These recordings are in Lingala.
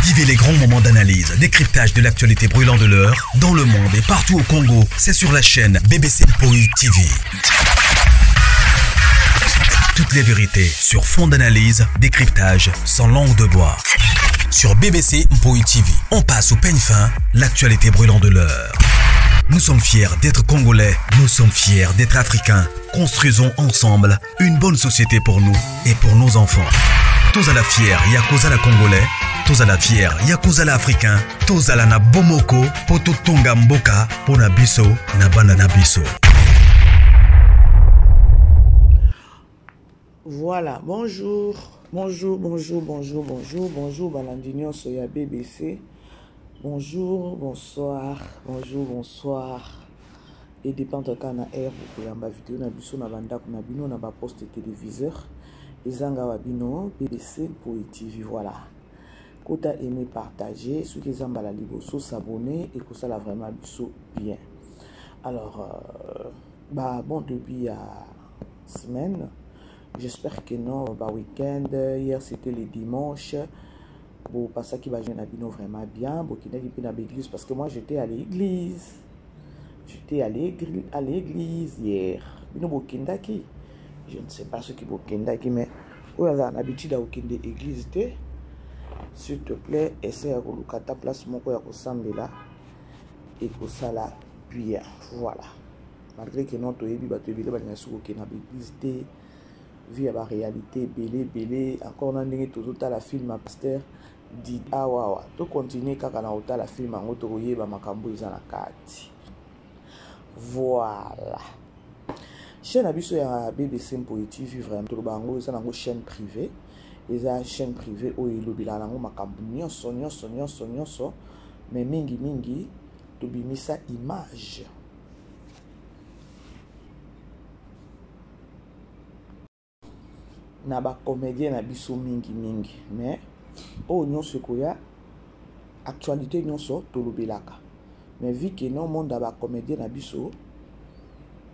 Vivez les grands moments d'analyse, décryptage de l'actualité brûlante de l'heure, dans le monde et partout au Congo. C'est sur la chaîne BBC Mpoi TV. Toutes les vérités sur fond d'analyse, décryptage, sans langue de bois. Sur BBC Mpoi TV, on passe au peigne fin l'actualité brûlante de l'heure. Nous sommes fiers d'être Congolais, nous sommes fiers d'être Africains. Construisons ensemble une bonne société pour nous et pour nos enfants. Tous à la fière, Yakuza la Congolais, tous à la fière, Yakuza la Africain, tous à la na Bomoko, Poto Tonga Mboka, Pona Biso, na Bana Biso. Voilà, bonjour, bonjour, bonjour, bonjour, bonjour, bonjour, balandi nyonso ya BBC. Bonjour, bonsoir, bonjour, bonsoir. Et dépendre kaka na heure bokoyamba video na biso na bandako na bino na baposte téléviseur ezanga wa bino BBC Mpoi TV. Voilà, kota aimer, partager, soki eza mbala liboso s'abonner ekosala vraiment biso bien. Alors bah, bon début ya semaine, j'espère que non ba week-end, hier c'était le dimanche, bopasaki bajournée na bino vraiment bien, bokendaki mpe na baeglise parce que moi j'étais à l'église. J'étais à l'église hier. Bino bokendaki, je ne sais pas ce qui bokendaki, mais oyo azala na habitude ya kokende église te, s'il te plaît, essaie ya koluka ta place moko ya kosambela ekosala bien. Voilà, malgré que non toyebi bato ebele balinga soki kokende na baeglise te, vie ya baréalité ebele ebele encore na ndenge tozotala film ya pasteur Didi awawa, tokontinue kaka na kotala film yango, tokoyeba makambo eza na kati. Voilà, chaîne na biso ya BBC Mpoi TV, vraiment toloba yango eza nango chaîne privée, eza chaîne privée oyo elobelaka nango makambo nyonso nyonso nyonso nyonso, mais mingi mingi tobimisa image na bacomédien na biso mingi mingi, mais oyo nyonso ekoya actualité nyonso tolobelaka. Mais vu que non monde ya bacomédien na biso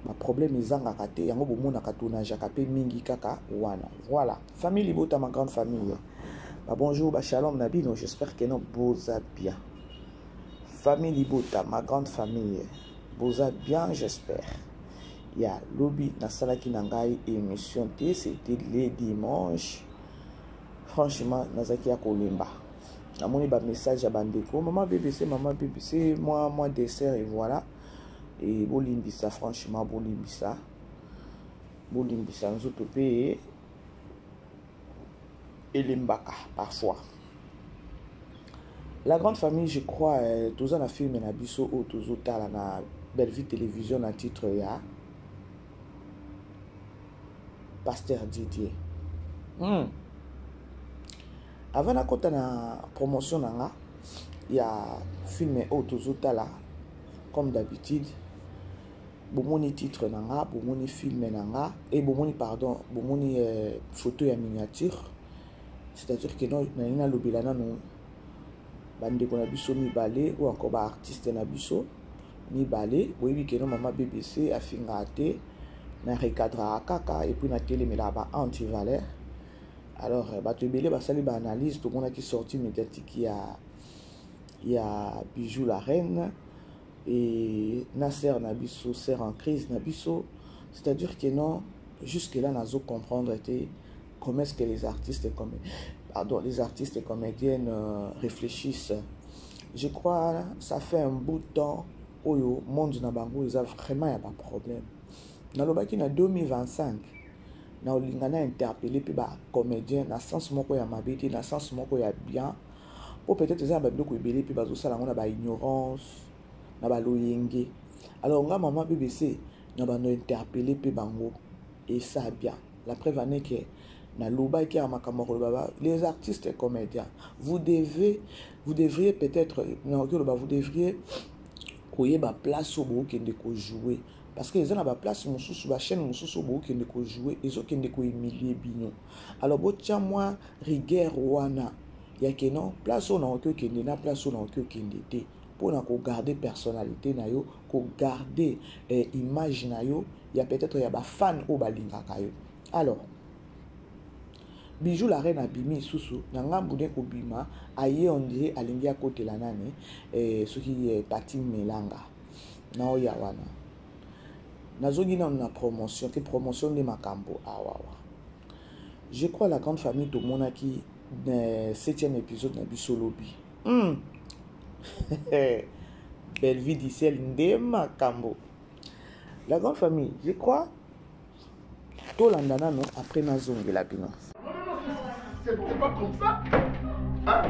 baproblème ezangaka te, yango bomonaka tonageaka mpe mingi kaka wana. Voilà, famille libota, ma grande famille, ba bonjour, ba shalom na bino, j'espère que non boza bien. Famille libota, ma grande famille, boza bien, j'espère. Ya lobi nasalaki na ngai émission te, c'était le dimanche. Franchement nazalaki ya kolemba, namoni bamessage ya bandeko, mama BBC, mama BBC, moi moi dessert, et voilà. Et bolimbisa, franchement bolimbisa, bolimbisa, nzoto mpe elembaka parfois. La grande famille, je crois toza na film na biso oyo tozotala na Bellevue Télévision na titre ya Pasteur Didier. Avant nakota na promotion na nga ya film oyo tozotala, comme d'habitude bomoni titre na nga, bomoni film na nga e bomoni, pardon, bomoni photo ya miniature, c'est-à-dire que non, nalingi nalobela nanu bandeko na biso mibale ou encore baartiste na biso mibale. Boyebi que non, mama BBC afingaka te, na recadraka kaka et puis natelemelaka ba antivaleur. Alors bato ebele basali baanalyse, tomonaki sortie médiatique ya Bijou la Reine et na sœur na biso, sœur en crise na biso, c'est-à-dire que non, jusque là nazo comprendre te comment est-ce que les artistes comme, pardon, les artistes et comédiennes réfléchissent. Je crois ça fait un bout de temps oyo monde na bango eza vraiment ya baproblème. Nalobaki na 2025 na olinga na interpeller mpe bacomédien na sens moko ya mabe te, na sens moko ya bien, po peut-être eza na babiloko ebele mpe bazosala yango na baignorance, na baloyenge. Alors nga mama BBC na bando interpeller mpe bango esa bien. La preuve en est que nalobaki ya makambo ya koloba, les artistes et comédiens, vous devez, vous devriez peut-être, nakoki koloba, vous devriez koyeba place oyo bokokende kojouer, parce que eza na baplace mosusu, bachaîne mosusu oyo bokokende kojouer ezokende kohumilie bino. Alors botia mwa rigueur wana ya que non, place oyo nakoki okende na place oyo nakoki okende te, mpona kogarde personnalité na yo, kogarde image na yo ya peut-être ya bafan oyo balingaka yo. Alors Bijou la reine abimi lisusu na ngambu ne kobima aye on dirait alingi akotela nani eh, soki eh, Pati Melanga na oya wana nazongi nanu na promotion te promotion nde makambo awawa je crois la grande famille tomonaki eh, septième épisode na biso lobi mm. Bellevue du ciel nde makambo la grande famille je crois tolanda nano après nazongela bino. C'est pas comme ça. Hein?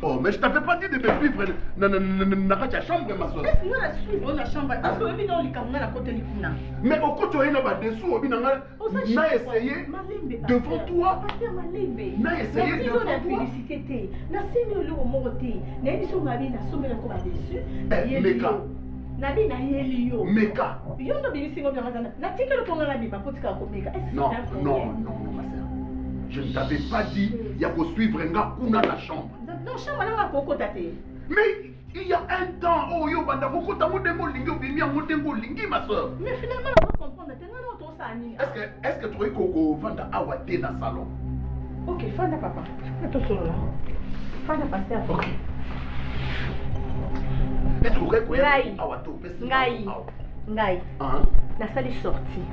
Oh, mais je t'avais pas dit de me suivre na kati ya chambre, ma soeur. Est-ce que nga na suivre na chambre? Parce que oyebi na likambo nga na koteli kuna. Mais okoti oye na badesu oyebi na nga na essayer devant toi. Na essayer devant toi. Publicité te. Nasengi eloko moko te. Nayebi soki ngabi nasombela ko badesu. Eh, meka. Nabi nayeli yo. Meka. Yo ndo obimisi ngo bilanga zana. Natikeli mpo nga nabima mpo tikaka komeka. Non, non, non, non, ma sœur. Je ne t'avais pas dit ya kosuivre nga kuna na chambre. Non, chambre nanga kokota te. Mais il y a un temps oyo oh, banda kokota ngo ndenge olingi obimi yango ndenge olingi ma sœur. Mais finalement nazo comprendre te nga na tosala nini. Est-ce que est-ce que tokoki kovanda awa te na salon? Ok, fanda papa. Fanda tosolola. Fanda pasteur. Ok. Est-ce que okoki koya awa te opesi ngai ngai nasali sortie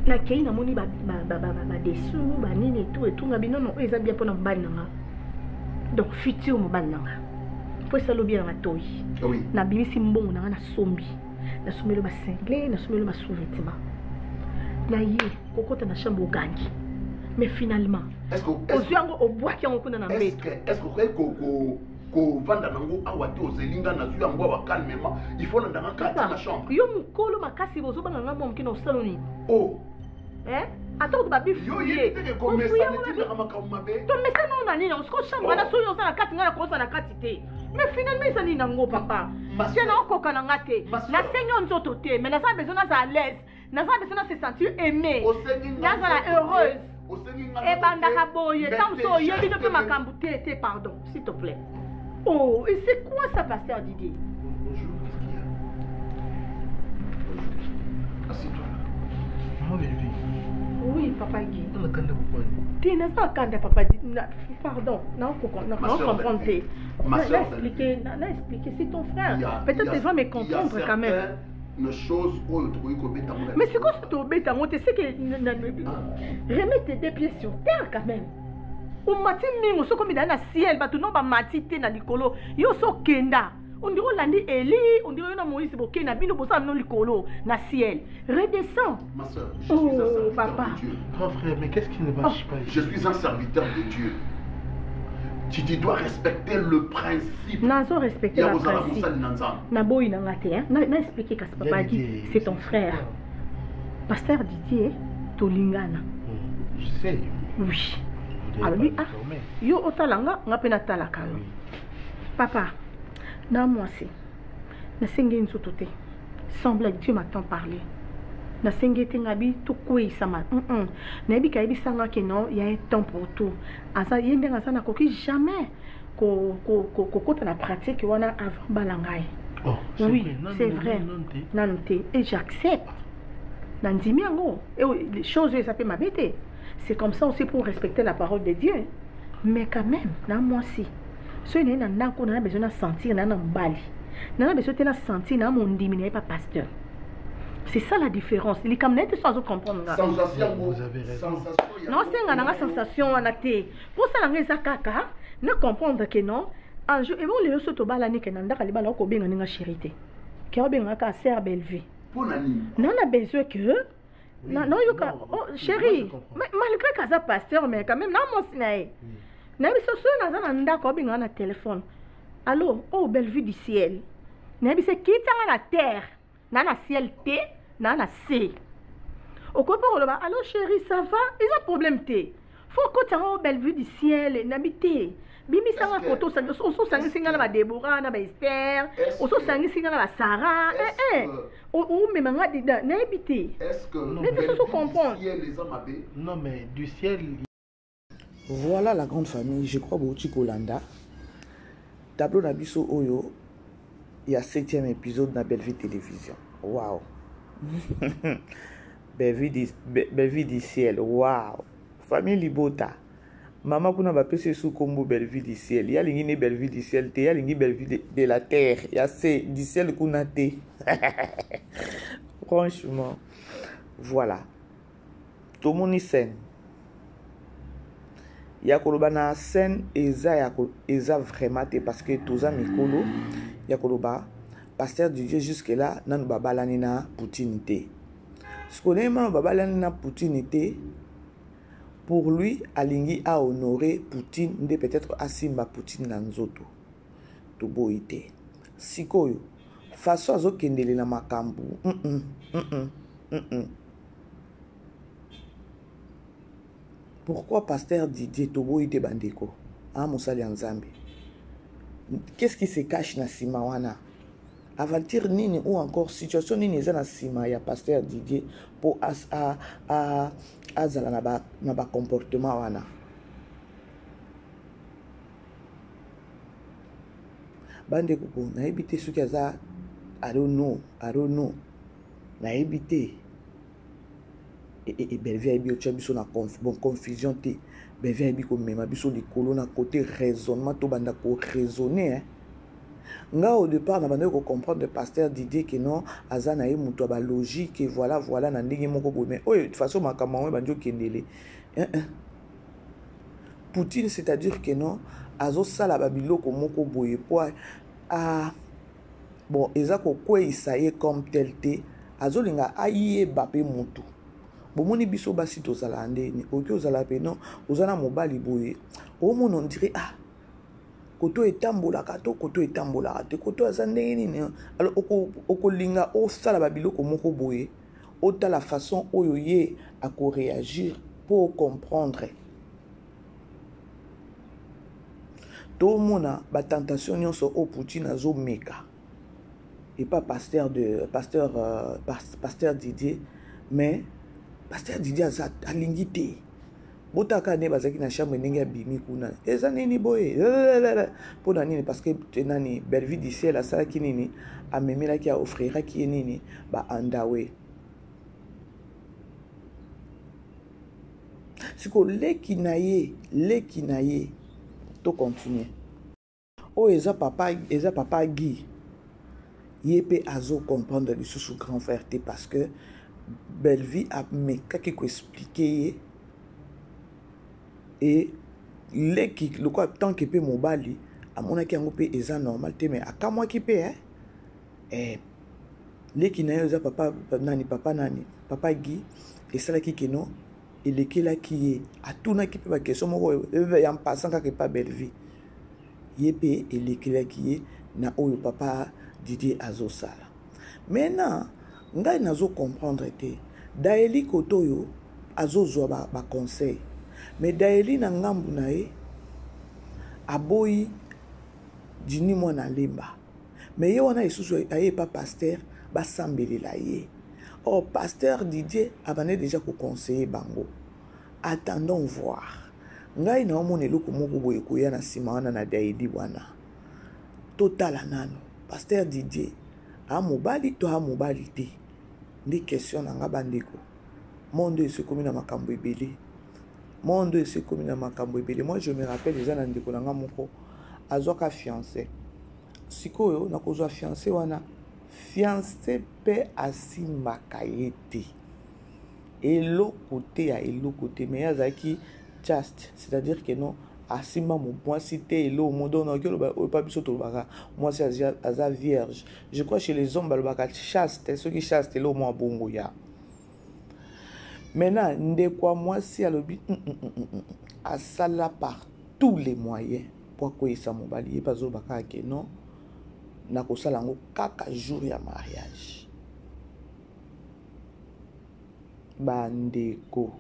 nakei namoni badesu banini etu etunga binono oyo eza bien mpona mobali na nga donc futur mobali na nga mpo esala obia na matoi nabimisi mbongo na nga nasombi nasombeli basingle nasombeli basous-vêtement na ye kokota na chambre ogangi mais finalement ozwi yango obwaki yango kuna na mbeto est-ce que okoki kovanda nango awa te ozeli nga nazwi yango awa calmement il faut landa nga kati na chambre yo mokolo makasi bozobanga nga mwa moke na osalo nini oh eh? ata kutu babifuyetomesana oyo na nini yango siko chambre wana soki oza na kati ngai nakoza na kati te mais finalement eza nini yango papa te naokoka na nga te nasengi yo nzoto te mais naza besoin naza à l'aise naza besoin na se sentir aimé nazala heureuse ebandaka boye ntango mosusu oyebi to mpe makambo te te pardon s'il te plaît oh et c'est quoi ça pasteur Didier? Bonjour, qu'est-ce qu'il y a? Bonjour. Assieds-toi. Maman Bellevue. Oui, papa Guy. On a kanda pourquoi? Te naza kanda papa Guy. Pardon, na comprendre te. Ma soeur, expliquer, na expliquer, c'est ton frère. Peut-être les gens me comprendre quand même. Na chose oyo tokoki kobeta yango. Mais sikoyo soki tobeta yango te, c'est que remets tes deux pieds sur terre quand même. Omati mingi soki omidali na ciel, bato no bamati te na likolo, yo so okenda ondire olandi Eli, ondire yo na Moïse bokei na bino bosala bino likolo na ciel. Redescends. Ma soeur, je suis un serviteur papa. de Dieu. Grand frère, mais qu'est-ce qui ne marche pas ici? Je suis un serviteur de Dieu. Tu, tu dois respecter le principe. Nazo respecter ya la kozala principe. mosali na Nzambe. Naboyi na nga te, hein. Na, na expliquer kasi papa Didier, Guy, c'est ton frère. Pasteur Didier, tolingana. Je sais. Oui. Vous devez Alobi pas ah, m'informer. yo otala nga, nga pe natalaka yo. Oui. Papa, na mwasi, nasengi nzoto te. Sans blague, Dieu m'a tant parlé. Nasengi ete nga bi tokweyisama. Nayebi ka yebisa nga ke non, il y a un temps pour tout. Aza ye ndenge aza nakoki jamais kokota na pratique wana avant bala ngai. Oh, c'est Oui, vrai. Non, c'est non, vrai. Non, non, te. Nanu te. Et j'accepte. Nandimi yango. Et les choses eza pe mabe te. C'est comme ça aussi pour respecter la parole de Dieu. Mais quand même, na mwasi, soki naye na ndako, na besoin na sentir na na mobali. Na besoin te na sentir na mondimi na ye pa pasteur. C'est ça la différence. Likambo na ye te so azo comprendre nga. Sensation Vous avez raison. Sensation Naosenga nanga sensation wana te. Mposa nanga eza kaka na comprendre que non, un jour ebon lelo so tobalani ke na ndaka libala okobenga ninga chéri te. Ke obenga kaka sœur Bellevue. Mpona nini? Na na besoin que Oui, na naoyoka non, oh, moi, chéri, je comprends. mais malgré kaza pasteur mais quand même na mwasi na ye. Oui. Nayebi so soki naza na ndako obenga na téléphone. Allo, oh Bellevue du ciel. Nayebi se kitanga na terre, na na ciel te, na na se. Okoki mpe koloba allo chéri, ça va? Eza problème te. Faut kotanga oh Bellevue du ciel, nabi te. Bimisanga Est-ce que- koto ososangisi nga na ba Déborah, na ba Esther, Est-ce que- ososangisi nga na ba Sarah, Est-ce eh eh. Omema nga dida, nayebi te. Est-ce que Non, mais Bellevue faut comprendre. du ciel eza mabe? Non, mais du ciel. Voilà la grande famille, je crois bouti kolanda. Tableau na biso oyo il y a 7e épisode na Bellevue Télévision. Waouh. Bellevue du ciel. Wow. Famille Libota. Mama kuna bapesi esu kombo Bellevue du ciel. Ya lingi ne Bellevue du ciel te, ya lingi Bellevue de, de la terre. Ya se du ciel kuna te. Franchement. Voilà. Tomoni scène. Ya koloba na scène eza ya eza vraiment te parce que toza mikolo ya koloba pasteur Didier jusque là nanu babalani na Poutine te. Sikoyo ndenge nanu babalani na Poutine te pour lui alingi a honorer Poutine nde peut-être asimba Poutine na nzoto. Toboyi te. Sikoyo façon azokendele na makambo mm -mm, mm -mm, mm -mm. Pourquoi pasteur Didier toboyi te bandeko ah mosali ya Nzambe qu'est-ce qui se cache na sima wana aventure nini ou encore situation nini eza na sima ya pasteur Didier po azala na ba, na ba comportement wana bandeko ko nayebi te soki aza I don't know, I don't know. Nayebi te e, e, e Bellevue ayebi otya biso na conf, bon confusion te Bellevue ayebi komema biso likolo na côté raisonnement tobanda ko raisonner hein. Nga au départ na bandaki ko comprendre pasteur Didier que non aza na ye moto ya ba logique et voilà voilà na ndenge moko boye mais oyo de façon makambo yango ebandi okendele hein, hein. Poutine c'est-à-dire que non azosala ba biloko moko boye po a bon eza kokweyisa ye comme tel te azolinga ayeba pe mutu bomoni biso basi tozalaka ndeni okoki ozala pe non oza na mobali boye omona on dirait ah koto etambolaka to koto etambolaka te koto aza ndenge nini alors okolinga osala babiloko moko boye otala façon oyo ye akoreagir mpo ocomprendre tomona batentation nyonso oyo Poutine azomeka epa pasteur de pasteur euh, pasteur Didier mais pasteur Didier aza alingi te botaka nde bazalaki na chambre ndenge abimi kuna eza nini boye mpo na nini parce que nani Bellevue du ciel asalaki nini amemelaki aofriraki ye nini baandawe siko leki na ye leki na ye to continue oyo eza papa eza papa Guy ye mpe azo comprendre lisusu grand frère te parce que Bellevue amekaki koexplike ye e leki lokola tanke mpe mobali amonaki yango mpe eza normal te mais akamwaki mpe eh? Eh, leki na ye eza papa nani papa nani papa Guy esalaki keno elekelaki ye atunaki mpe bakestion moko eh, ya mpasan kaka epa Bellevue ye mpe elekelaki ye na oyo papa Didier azosala maintenant ngai nazo comprendre te Daeli kote oyo azozwa baconseil ba mais Daeli na ngambu na ye aboyi Djini mwana alemba mais ye wana lisusu aye epa pasteur basambelela ye or pasteur Didier abandaki deja koconseille bango attendons voir ngai naomona eloko moko boye koya na nsima wana na Daeli wana totala nano pasteur Didier a mobali to a mobali te nde question na nga bandeko monde esi ekomi na makambo ebele monde esi ekomi na makambo ebele moi je me rappelle eza na ndeko na nga moko azwaka fiancé sikoyo nakozwa fiancé wana fiancé mpe asimbaka ye te eloko te ya eloko te mais ye azalaki chaste c'est-à-dire que non asimba mwasi te eloko mo donc nakoki oloba oyo pa biso tolobaka mwasi aza vierge je crois chez les hommes balobaka chaste soki chaste eloko mwa bongo ya maintenant ndeko ya mwasi alobi mm, mm, mm, mm, asala par tous les moyens mpo akweyisa mobali ye mpe azoloba kaka ke non nakosala yango kaka jour ya mariage bandeko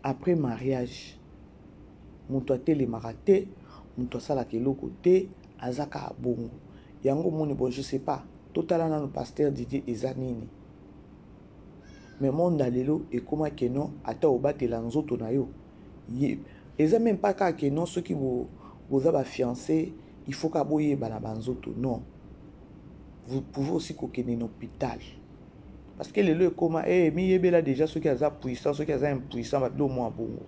après mariage moto atelemaka te moto asalaka eloko te aza kaka bongo yango omoni bon je sais pas totala nano pasteur Didier eza nini mais monde ya lelo ekoma ke non ata obatela nzoto na yo ye eza meme pas kaka ke non soki boza ba fiancé il faut kaka boyebana banzoto non vous pouvez aussi kokende na hôpital. Parce que lelo ekoma eh miyebela déjà soki aza puissant, soki aza impuissant, ba bilo mwa bongo.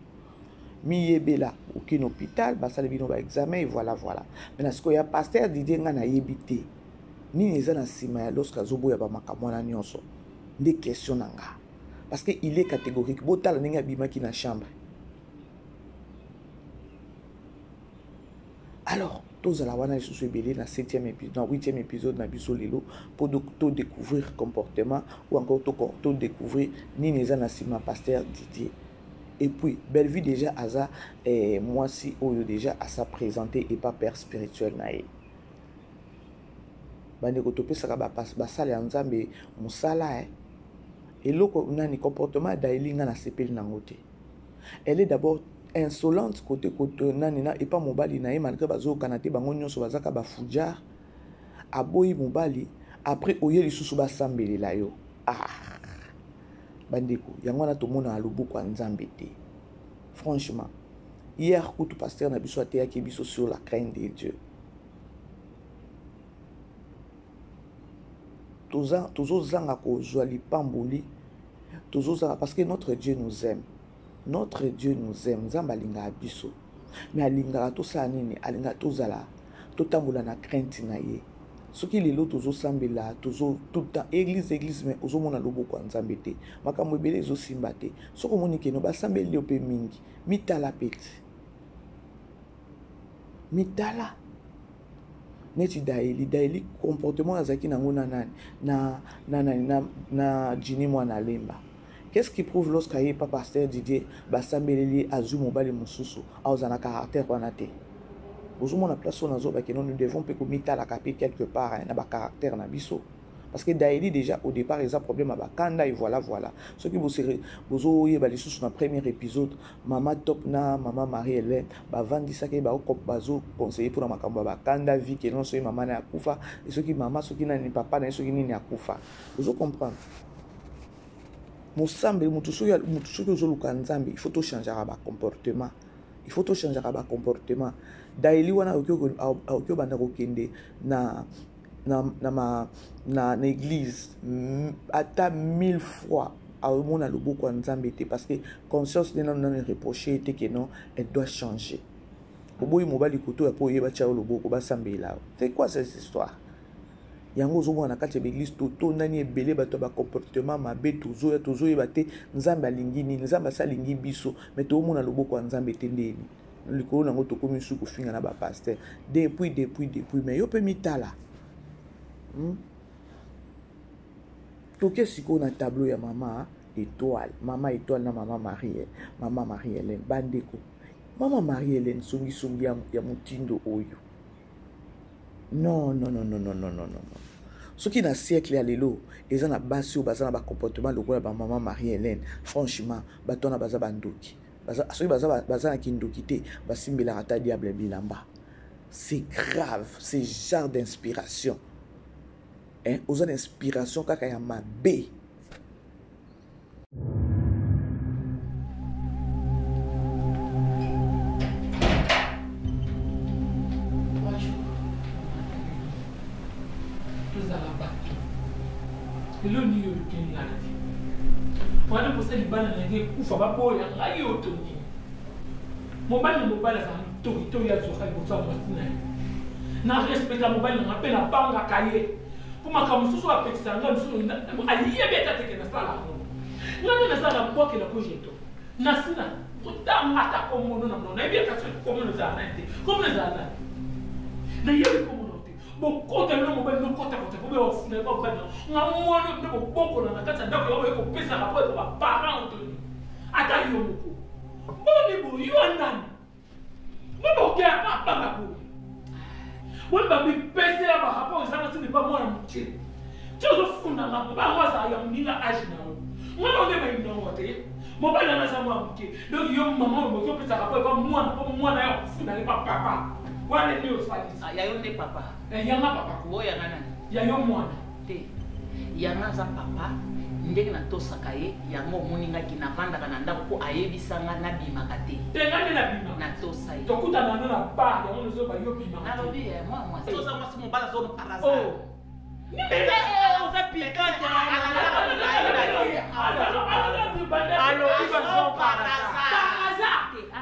Miyebela okei na hôpital, basali bino ba examen et voilà voilà. Mais na sikoyo ya pasteur Didier nga nayebi te. Nini eza na sima ya lorsque azoboya ba makambo wana nyonso. Nde question na nga. Parce que il est catégorique. Botala ndenge abimaki na chambre. Alors, tozala wana lisusu ebele na 7e épisode, na 8e épisode na biso lelo po to découvrir comportement ou encore to, to découvrir nini eza na sima pasteur Didier. Et puis Bellevue déjà aza eh, mwasi oyo déjà asa présenter et pas père spirituel na ye. Bandeko topesaka basali ya Nzambe mosala eh. Eloko nani comportement ya Daily nga nasepeli nango te. Elle est d'abord insolente côté côté nani na epa mobali na ye malgré bazokana te bango nyonso bazaka ba fujar aboyi mobali après oye lisusu basambelela yo ah bandeko yango wana tomonaka loboko ya Nzambe te. Franchement hier kutu pasteur na biso ateyaki biso sur la crainte de Dieu. Tozozanga kozwa lipamboli, tozozanga parce que notre Dieu nous aime. Notre Dieu nous aime. Nzambe alingaka biso. Mais alingaka tosala nini? Alingaka tozala, totambola na crainte na ye. Soki lelo tozosambela, tozo tout le temps église église mais ozomona loboko ya Nzambe te. Makambo ebele ezosimba te. Soki omoni keno basambeli yo pe mingi, mitala peti. Mitala. Neti Daeli, Daeli comportement azalaki nango na nani? Na na na na, na Ginny mwana Lemba. Qu'est-ce qui prouve lorsque aye pa pasteur Didier basambeleli azui mobali mosusu aoza na caractère wana te? Bozomona place oyo nazoba ke non, nous devons pe komitalaka pe quelque part hein, na ba caractère na biso. Parce que Daeli déjà au départ eza problème ya bakanda et voilà voilà. Soki bozoyeba lisusu na premier épisode, mama Top na mama Marie-Hélène bavandisaki ba bazo conseiller pour makambo ya bakanda vie ke non soki mama na akufa et soki mama soki nani papa na ye soki nini akufa. Bozo comprendre? Mosambeli mutu soki mutu soki ozoluka Nzambe, il faut to changer ba comportement. Il faut to changer ba comportement. Daeli wana okoki obanda kokende na na na ma na, na église ata 1000 fois aomona loboko ya Nzambe te parce que conscience nde nanu nanu reprocher te que non, elle doit changer. Oboyi mobali koto ya po oyeba tia yo loboko basambela. C'est quoi cette histoire? Yango ozomona na kati ya l'église totondani ebele bato ya ba comportement mabe, tozoya tozoyeba te Nzambe alingi nini, Nzambe asi alingi biso, mais toomona loboko ya Nzambe te ndeni. Likolo nango tokomi su kofinga na ba pasteur depuis depuis depuis, mais yo pe mitala. Toke sikoyo na tableau ya mama Étoile, mama Étoile na mama Marie, mama Marie-Hélène, bandeko. Mama Marie-Hélène songi songi ya, ya motindo oyo. Non, non, non, non, non, non, non, non. Soki na siècle ya lelo eza na basi oyo baza na ba comportement lokola ba mama Marie-Hélène, franchement bato wana baza bandoki. Baza, soki baza, baza na kindoki te, basimbelaka ata diable bilamba. C'est grave, c'est genre d'inspiration. Hein, oza na inspiration kaka ya mabe. Lelo nini oyo okende nga na te wana mposa libala na ngai ekufa baboya ngai oyo to nini? Mobali na mobali azala motoki oyo azwaka liboso ya mwasi na ye. Na respecta mobali na ngai mpe nabangaka ye mpo makambo mosusu oyo apekisa ngai mosusu ayebi ata teke nasala yango. Ngai nde nasala na bwakela ko jeto nasi na kotanga ata kombono na monoko nayebi ata soki kombono ezala nani te, kombono ezala nani nayebi kombono te. Bokota bino mobali nokota kota po bofunda mobali nga mwana bino bobokola na kati ya ndako yango boye kopesa rapport epa ba parents otoni ata yo moko boni boye yo nani bobokeya babanga boye boni bamipesela ba rapport ezanga ntina epa mwana moke ti ozofunda nga mobali yango azala ya moninga age na yo mwana onde bayinongo te mobali nanga aza mwana moke donc yo mama oyo moke opesa rapport epa mwana po mwana ya kofunda epa papa wana nde osalisa ya yo nde papa yanga papa oyo yanga nani ya yo mwana te yanga aza papa ndenge natosaka ye yango omoni ngaki navandaka na ndako mpo ayebisa nga nabimaka te te nga nde nabima natosa ye tokutana no na bar yango nozoba yo bimaka nalobi mwa mwasi oza mwasi mobali azo par hasard. Oh. Oza piquante. Alobi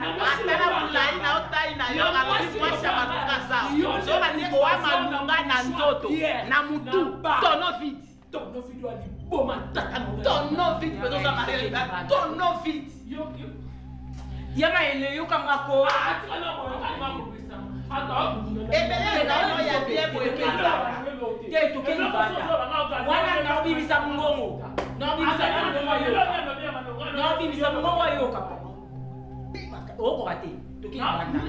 Atala molai na yo, tai na yo, alobi mwasi ya malonga aza. Zoba nde owa malonga na nzoto, na mutu, tono vide. Tono vide wa liboma tata. Tono vide mpenza oza mariage, tono vide. Yanga ele yokanga ko. Ebele ezali ya bien boye mpenza. Te toke libanda. Wana naobimisa mongongo. Naobimisa mongongo ayoka. Naobimisa mongongo ayoka. Okoka te. Toke libanda.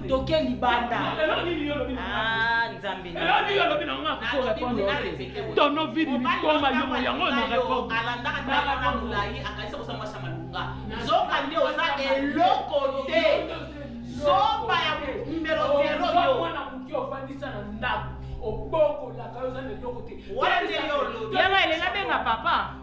Toke libanda. Ah Nzambe. Tono vide liboma yo yango na répondre. Alandaka ndako na molai akanisa kosa mwasi ya malunga. Nzoka nde oza eloko te. Zoba ya numero 0 yo. Mwana moke ofandisa na ndako obokolaka yo oza na eloko te. Wana nde yo olobi. Yanga ele nabenga papa.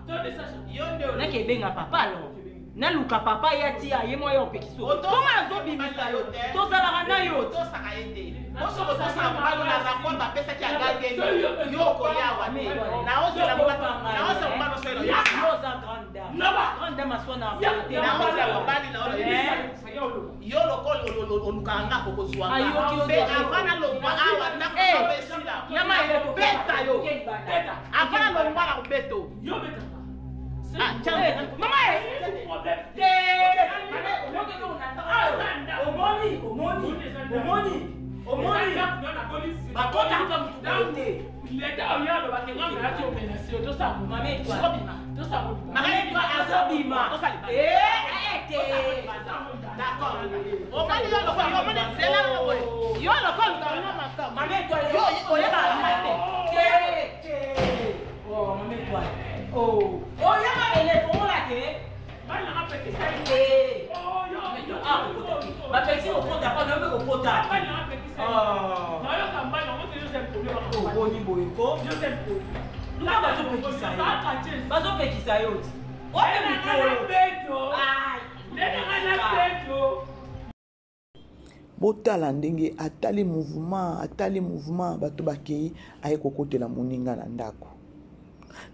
Yo nde olobi. Nake ebenga papa alors. Naluka papa ye atia ye mwa ye opekisi yo. Koma azobimisa yo. Tozalaka na yo. Otosaka ye te. Osoko otosaka mobali na rapport bapesaki agangeli yo okoya awa te. Naozela mobali naozela mobali osala yo. Oza grande dame. Grande dame aswana te. Naozela mobali na yo lokola olukaka nga okozwa nga. Mpe avant nalongwa awa ndako esila. Beta yo. Avant nalongwa na kobeto. Ah, mama te. Omoni, omoni, omoni, omoni. Bakotaka mutu te. Leta oyo alobaki nga nayaki omenase yo tosakobima. Azobima. Te. D'accord. Omoni yo lokola omoni nzela boye. Yo lokola olukaka nga makambo. Mama Etoile. Yo oyebaka nga te. Te. Te. Oh, mama Etoile. Oh. Oyaka ele fongola te. Te. Bapekisi kokota pa nayoki kokota. Oboni boye ko. Luka bazopekisa yo. Bazopekisa yo ti. Oyo mikolo. Botala ndenge atali mouvement, atali mouvement, bato bakei, aye kokotela moninga na ndako.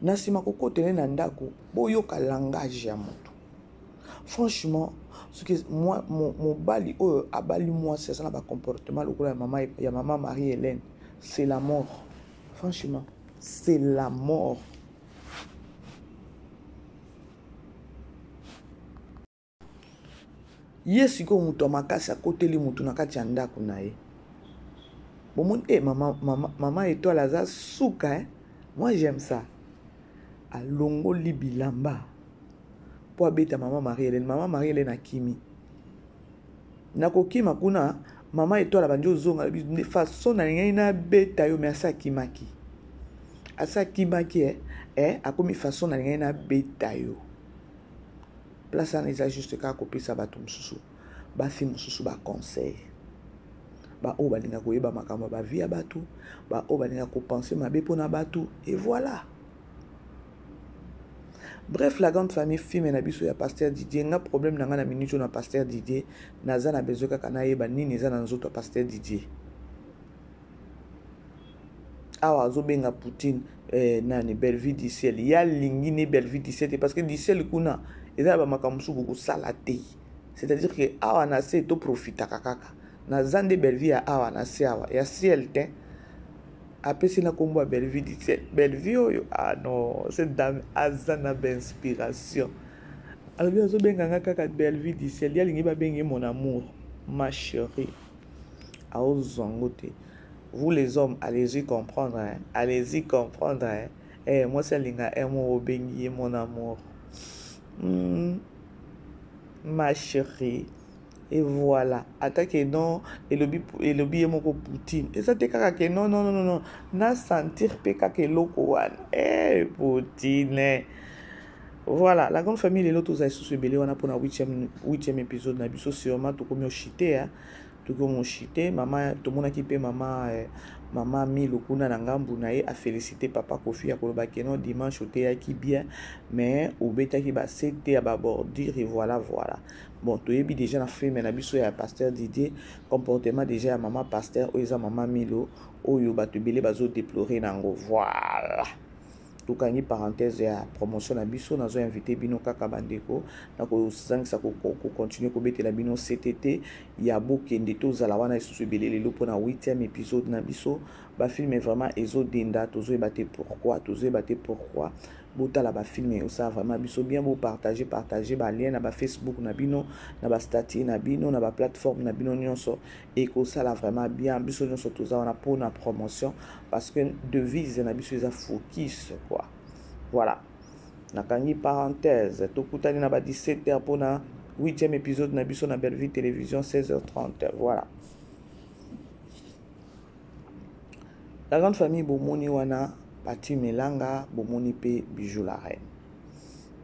Na nsima kokotela ye na ndako, boyoka langage ya moto. Franchement, soki mobali oyo abali mwasi aza na ba comportement lokola ya mama Marie-Hélène, c'est la mort. Franchement, c'est la mort. Ye sikoyo moto ya makasi akoteli moto na kati ya ndako na ye. Bomoni, eh, mama, mama, mama Etoile aza suka, eh? Moi j'aime ça. Alongoli bilamba po abeta mama Marie-Hélène. Mama Marie-Hélène akimi. Nakokima kuna, mama Etoile abandi ozonga, alobi, façon nalingaki nabeta yo, mais asi akimaki. Asi akimaki, eh, eh, akomi façon nalingaki nabeta yo. Place wana eza juste kaka kopesa bato mosusu, basi mosusu ba conseil. Ba oyo balinga koyeba makambo ya ba vie ya bato, ba oyo balinga kopenser mabe mpona bato, et voilà. Bref, la grande famille filme na biso ya Pasteur Didier, nga problème na nga na minute na Pasteur Didier, naza na besoin kaka nayeba nini eza na nzoto ya Pasteur Didier. Awa azobenga Poutine, nani Bellevue du ciel, ya lingi ni Bellevue du ciel te, parce que du ciel kuna eza na ba makambo mosusu bokosala te. C'est-à-dire que awa na se to profitaka kaka. Naza nde Bellevue ya awa na se awa ya ciel te. Apesi na kombo ya Bellevue du ciel. Bellevue oyo, ah non, cette dame aza na ba inspiration. Alobi azobenga nga kaka Bellevue du ciel, ya lingi ba bengi mon amour, ma chérie. Aozwa ngo te. Vous les hommes, allez-y comprendre, hein. Allez-y comprendre, hein. Eh, moi c'est linga un mot obengi mon amour. Ma chérie. Et voilà. Attaque non, elobi ye moko Poutine. Et ça te kaka ke non non non non non. Na sentir pe kaka eloko wana. Eh Poutine. Voilà, la grande famille lelo toza lisusu ebele wana pona 8e épisode na biso sûrement tokomi oshite, hein. Toki omoshite mama, tomonaki mpe mama eh, mama Milo kuna na ngambu na ye afélicité papa Kofi ya koloba ke non, dimanche oteyaki bien, mais obetaki basete ya babordure et voilà voilà. Bon, toyebi déjà na film na biso ya pasteur Didier, comportement déjà ya mama pasteur oyo eza mama Milo, oyo bato ebele bazodéplore nango. Voilà, tokangi parenthèse ya promotion na biso. Nazo invité bino kaka, bandeko, na kozangisa kocontinue kobetela bino ctt ya bokende. Tozala wana lisusu ebele lelo mpona 8e épisode na biso. Bafilme vraiment ezodenda, tozoyeba te pourquoi, tozoyeba te pourquoi. Botala bafilme, osala vraiment biso bien. Bopartage, partage balien na bafacebook na bino, na bastatut na bino, na baplateforme na bino nyonso, ekosala vraiment bien. Biso nyonso toza wana mpona promotion, parce que devise na biso eza focus quoi. Voilà, nakangi parenthèse. Tokutani na ba 17 h mpona 8e épisode na biso na Bellevue Télévision, 16h30. Voilà la grande famille. Bomoni wana Pati Melanga, bomoni mpe Bijou la Reine.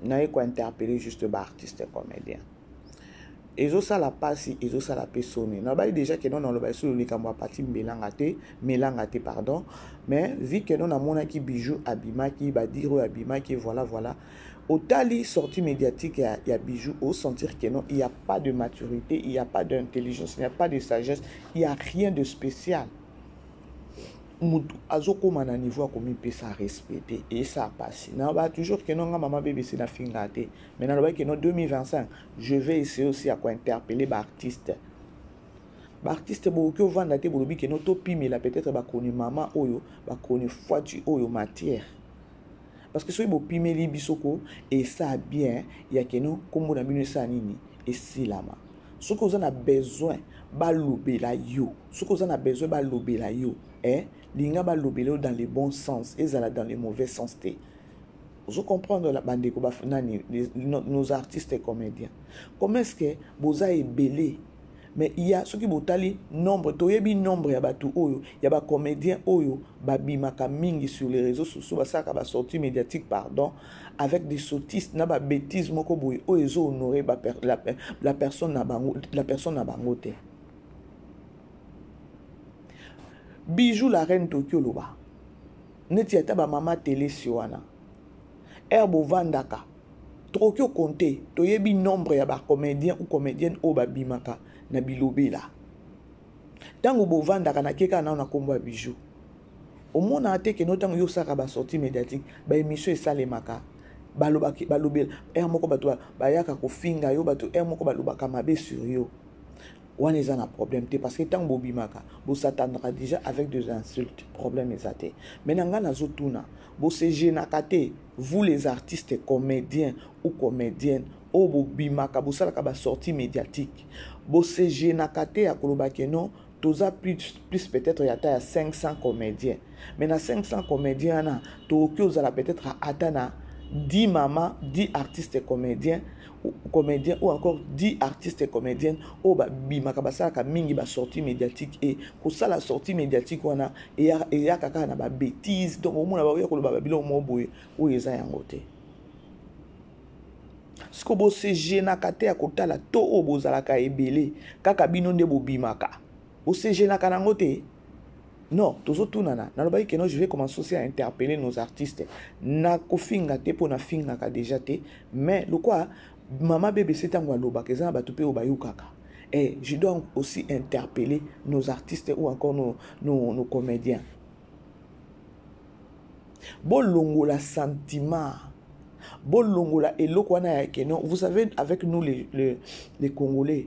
Naye kointerpeller juste baartiste comédien. Ezosala mpasi, ezosala mpe soni. Nalobaki déjà ke non, naloba lisusu likambo ya Pati Mbelanga te, Melanga te, pardon. Mais vu ke non, namonaki Bijou abimaki, badire oyo abimaki, voilà voilà. Otali sortie médiatique ya Bijou, osentir que non, il y a pas de maturité, il y a pas d'intelligence, il n'y a pas de sagesse, il y a rien de spécial. Mutu azokóma na niveau ya komipesa respect te, esa pasi. Naloba toujours ke non, nga mama BBC nafinga te, mais nalobaki ke non, 2025 je vais essayer aussi ya kointerpeller baartiste. Baartiste, bokoki ovanda te, bolobi ke non, topimela peut-être bakoni mama oyo, bakoni fwati oyo matière, parce que soki bopimeli biso ko esa bien ya ke non, nkombo na bino esala nini, esilama. Soki oza na besoin balobela yo, soki oza na besoin balobela yo, eh, linga balobela yo dans le bon sens, ezala dans le mauvais sens te. Ozo comprendre bandeko nani, nos artistes et comédiens, comment est-ce que boza ebele, mais il y a, soki botali nombre, toyebi nombre ya bato oyo ya bacomédien oyo babimaka mingi sur les réseaux sociaux, basalaka basortie médiatique, pardon, avec des sottises na babêtise moko boye oyo ezohonore la personne na bango, la personne na bango te. Bijou la Reine, toki oloba neti ata bamama telesi wana ere bovandaka, tokoki okonte. Toyebi nombre ya bacomédien ou comédienne oyo babimaka na bilobela ntango bovandaka. Nake kaka nano na nkombo ya Bijou. Omonaka te keno ntango yo osalaka basortie médiatique, baémission esalemaka, balobela ere moko, bato bayaka kofinga yo, bato ere moko balobaka mabe sur yo. Wana eza na problème te, parce que ntango bobimaka, bosatandaka déjà avec des insultes, problème eza te. Mais na ngai nazotuna, bosegenaka te, vous les artistes comédiens ou comédiennes oyo bobimaka, bosalaka basortie médiatique, bosegenaka te ya koloba ke non, toza plus peut-être ya ata ya 500 comédiens, mais na 500 comédiens wana tokoki ozala peut-être ata na 10 mama, 10 artistes comédiens, comédien ou encore 10 artistes comédiennes oyo babimaka, basalaka mingi basortie médiatique. E kosala sortie médiatique wana eyaka kaka na babêtise. Donc omona baoya koloba babiloko moko boye oyo eza yango te. Siko bosegenaka te ya kotala to oyo bozalaka ebele, kaka bino nde bobimaka, bosegenaka nango te? Non, tozotunana. Nalobaki ke non, je vais commencer aussi à interpeller nos artistes. Nakofinga te, mpo nafingaka déjà te, mais lokwa mama BBC ntango alobaka, eza na bato mpe oyo bayokaka. Et je dois aussi interpeller nos artistes ou encore nos comédiens. Bolongola sentiment, bolongola eloko wana ya ke non. Vous savez, avec nous les Congolais,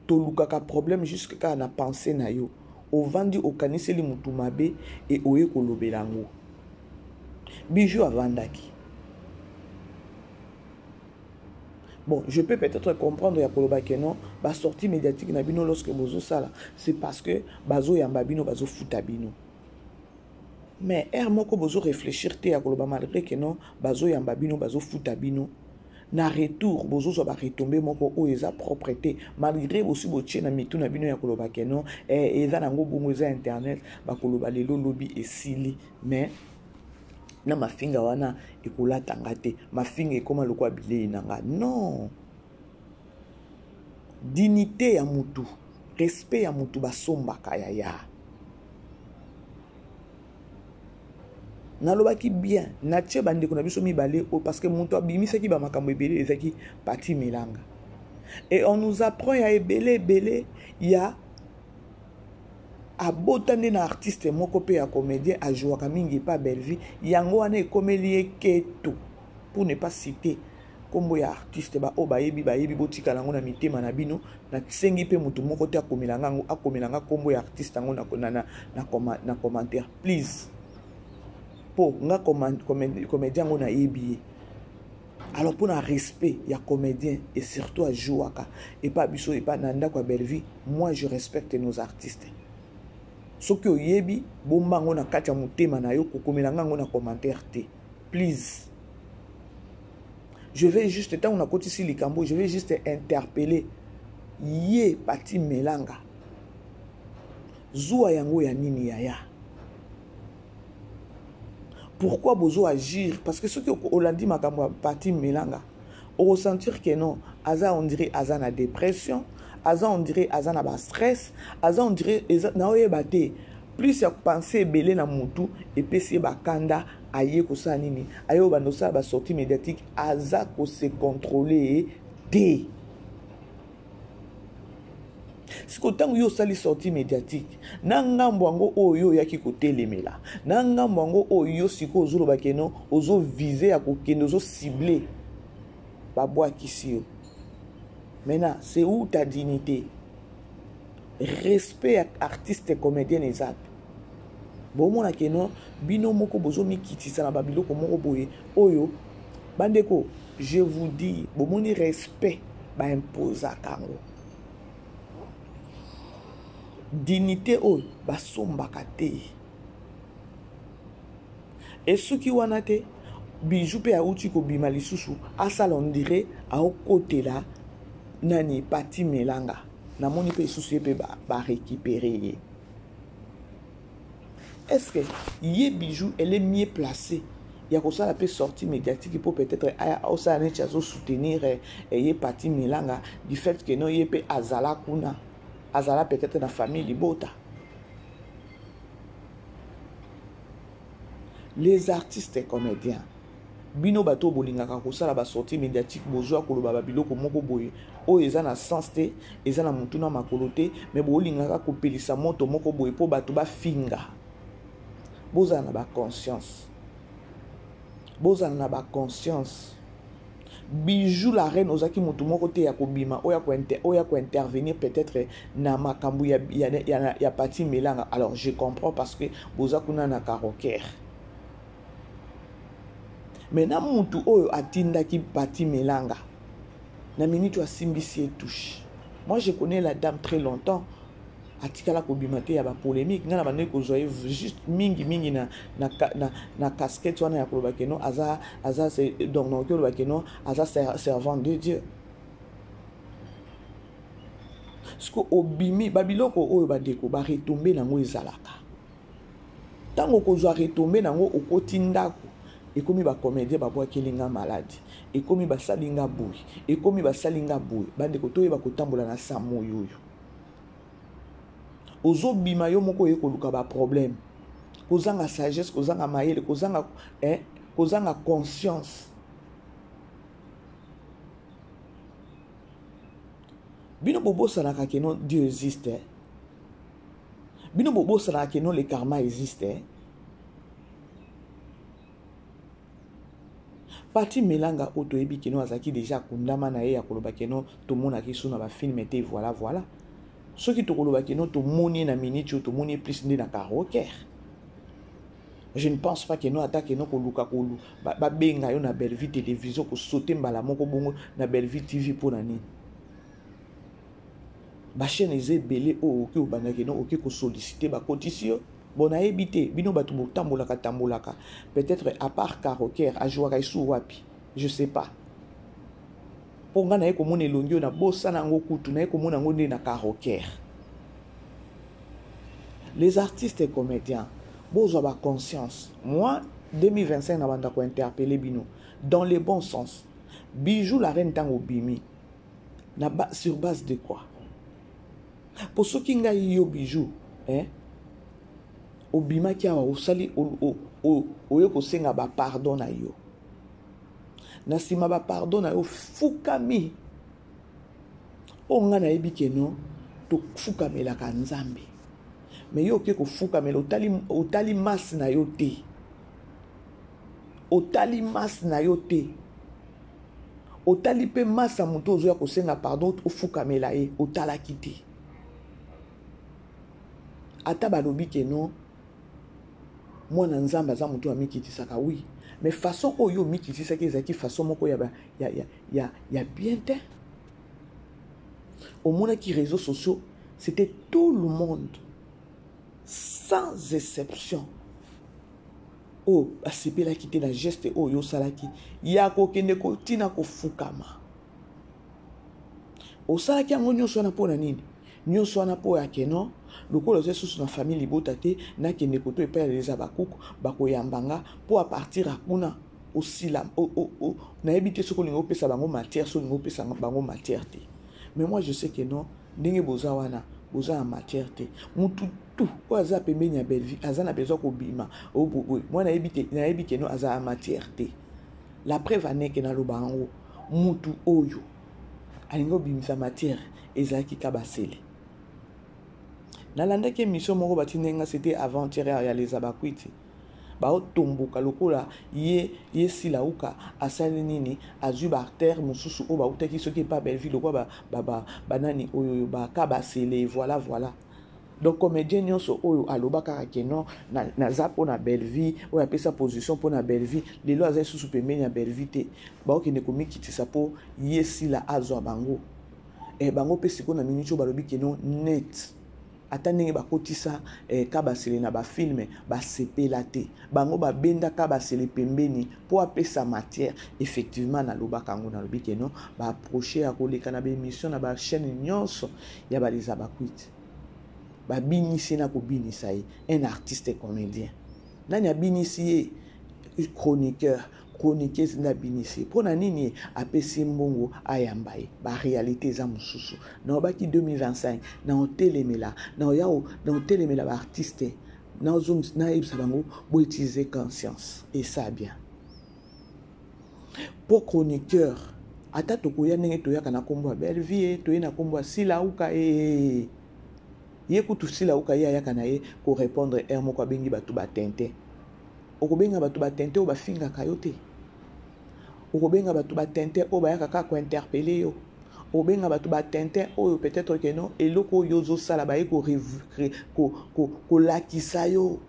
tolukaka problème jusque kaka na pensée na yo. Ovandi, okaniseli motu mabe e oye kolobela yango. Bijou avandaki. Bon, je peux peut-être comprendre ya koloba ke non, basortie médiatique na bino, lorsque bozosala, c'est parce que bazoyamba bino, bazofuta bino. Mais ere moko bozo réfléchir te ya koloba, malgré ke non, bazoyamba bino, bazofuta bino, na retour bozozwa baretombées moko oyo eza propre te, malgré bosi botie na mitu na bino ya koloba ke non, eh, eza nango bongo, eza internet, bakoloba lelo, lobi esili. Mais na mafinga wana ekolatanga te, mafinga ekóma lokola bilei na nga. Non, dignité ya mutu. Respect ya mutu basombaka yaya. Nalobaki bien, natie bandeko na biso mibale oyo parce que mutu abimisaki ba makambo ebele ezalaki Pathy Melanga. Et on nous apprend ya ebele ebele ya abota nde na artiste moko mpe ya comédien ajouaka mingi epa Bellevue, yango wana ekomeli ye keto pour ne pas citer kombo ya artiste ba oyo bayebi bayebi, botikala yango na mitema na bino. Nasengi mpe moto moko te akomela nga yango, akomela nga kombo ya artiste yango na commentaire please, po nga comédien yango nayebi ye. Alors mpo na respect ya comédien et surtout ajouaka epa biso epa na ndako ya Bellevue, moi je respecte nos artistes. Soki oyebi bomba yango na kati ya motema na yo, kokomela nga yango na commentaire te please. Je vais juste, ntango nakotisi likambo, je vais juste interpeller ye Pathy Melanga. Zuwa yango ya nini yaya? Pourquoi bozo agir? Parce que soki olandi makambo ya Pathy Melanga, okosentir que non, aza on dirait aza na dépression, aza on dirait aza na ba stress, aza on dirait eza, na oyeba te. Plus ya penser ebele na mutu, epesi ye bakanda, aye kosala nini? Aye obanda kosala ba sortie médiatique, aza ko se contrôler te. Siko ntango yo osali sortie médiatique, na ngambo yango oyo yo oyaki kotelemela, na ngambo yango oyo yo sikoyo ozoloba ke non, ozo viser ya kokende, ozo cibler, babwakisi yo. Maintenant, c'est où ta dignité? Respect ya artiste comédienne eza te. Bomona ke non, bino moko bozomikitisa na babiloko moko boye oyo bandeko, je vous dis, bomoni respect ba imposaka yango. Dignité oyo basombaka te. Et soki wana te, bijou pe auti kobima lisusu, asala on dirait aokotela nani Pathy Melanga. Namoni pe lisusu ye pe ba récupérer ye. Est-ce que ye bijou elle est mieux placée ya kosala pe sortie médiatique pour peut-être aya osala neti azo soutenir ye Pathy Melanga du fait que non ye pe azala kuna, azala peut-être na famille libota. Les artistes et comédiens, bino bato bolingaka kosala ba sortie médiatique, bozwa koloba ba biloko moko boye oyo eza na sens te, eza na mutu na makolo te, mais bolingaka kopelisa moto moko boye po bato bafinga. Bozala na ba conscience, bozala na ba conscience. Bijou la reine ozaki mutu moko te ya kobima oya ko inter, oya ko intervenir peut-être na makambo ya, ya, ya, ya Pathy Melanga. Alors je comprends parce que boza kuna na karoker. Mais na mutu oyo atindaki Pathy Melanga na minute asimbisi ye touche. Moi je connais la dame très longtemps. Atikala kobima te ya ba polémique. Nga na bandaki kozwa ye juste mingi mingi na casquette wana ya koloba ke non, aza, aza, c'est, donc, nakoki koloba ke non, aza servant de Dieu. Siko obimi, ba biloko oyo bandeko, ba retomber nango ezalaka. Tango kozwa retomber nango okoti ndako, ekomi ba comédien babwakeli nga maladi, ekomi basali nga boye, ekomi basali nga boye. Bandeko toyeba kotambola na sa moyo oyo. Ozobima yo moko oye koluka ba problème. Kozanga sagesse, kozanga mayele, kozanga, hein, kozanga conscience. Bino bobosanaka ke non Dieu existe. Hein? Bino bobosanaka ke non le karma existe. Hein? Pathy Melanga oyo toyebi ke non azalaki déjà akundama na ye ya koloba ke non tomonaki so na ba film te, voilà, voilà. Soki tokoloba ke non tomoni ye na minute oyo, tomoni ye plus nde na karaoke. Je ne pense pas que non ata ke non koluka kolu, ba, ba benga yo na Bellevue télévision ko sauter mbala moko bongo na Bellevue TV mpo na nini? Ba chaîne eza ebele oyo okoki kobanda ke non okoki ko solliciter ba kotisi yo. Bon, nayebi te, bino bato botambolaka tambolaka, peut-être à part karaoke, ajouaka esu wapi, je sais pas. Po nga naye komona elongi oyo na bosana yango kutu, naye komona yango nde na karaoke. Les artistes et comédiens, bozwa ba conscience. Moi, 2025 na banda ko interpeller bino dans le bon sens. Bijou la reine tango bimi na ba, sur base de quoi? Mpo soki ngai yo bijou eh, obimaki awa osali oye kosenga bapardon na yo na nsima bapardon na yo ofukami oyo ngai nayebi ke non tofukamelaka nzambe me yo oke kofukamela otali, otali masse na yo te otali masse na yo te otali mpe masse ya moto ozoya kosenga pardon ofukamela ye otalaki te ata balobi ke non mwana nzambe aza moto amikitisaka oui mais façon oyo omikitisaki ezalaki façon moko ya, ya, ya, ya, ya bien te omonaki réseaux sociaux c'était tout le monde sans exception oyo basepelaki te na geste oyo osalaki ya kokende kotina kofukama osalaki yango nyonso wana mpo na nini nyonso wana mpo ya keno lokola oza lisusu na famille libota te nakende koto epai ya leza bakuku bakoyamba nga mpo a partir ya kuna osila nayebi te soki olingi opesa bango matière soki olingi opesa bango matière te mais moi je sais que non ndenge boza wana boza na matière te mutu tout oyo aza pembeni ya bellevue aza na besoin kobima moi nayebi te nayebi ke no aza na matière te la preuve aneke naloba yango mutu oyo alingi obimisa matière ezalaki kabasele nalandaki émission moko batindi nga c'était avant-hier ya les abakwiti baotomboka lokola ye ye silauka asali nini azwi baartère mosusu oyo bautaki soki epa bellevue lokola banani oyo bakabasele voilà voilà donc comédien nyonso oyo aloba kaka ke non naza mpo na bellevue oyo apesa position mpo na bellevue lelo aza lisusu pembeni ya bellevue te baokende komikitisa mpo ye sila azwa bango e bango mpe sikoyo na miniti oyo balobi ke non net ata ndenge bakotisa eh, kabasele na bafilme basepela te bango babenda kabasele pembeni mpo apesa matière effectivement nalobaka yango nalobi ke non baapproche ya koleka na baémission na bachaîne nyonso ya baleza bakwiti babinisi ye na kobinisa ye un artiste comédien nani abinisi ye chroniqueur chroniqueuse nde abinisi ye mpo na nini apesi ye mbongo ayamba ye baréalité eza mosusu naobaki 2025 na otelemela na otelemela baartiste nayebisa bango boutilize conscience esa bien mpo chroniqueur ata tokoya ndenge toyaka na nkombo ya bellevie toye na nkombo ya silauka e ye kutu silauka ye ayaka na ye korépondre heure moko abengi bato batente okobenga bato batente oyo bafingaka yo te okobenga bato batente oyo bayaka kaka kointerpele yo obenga bato batintin oyo peut-être que non eloko oyo ozosala baye kolakisa yo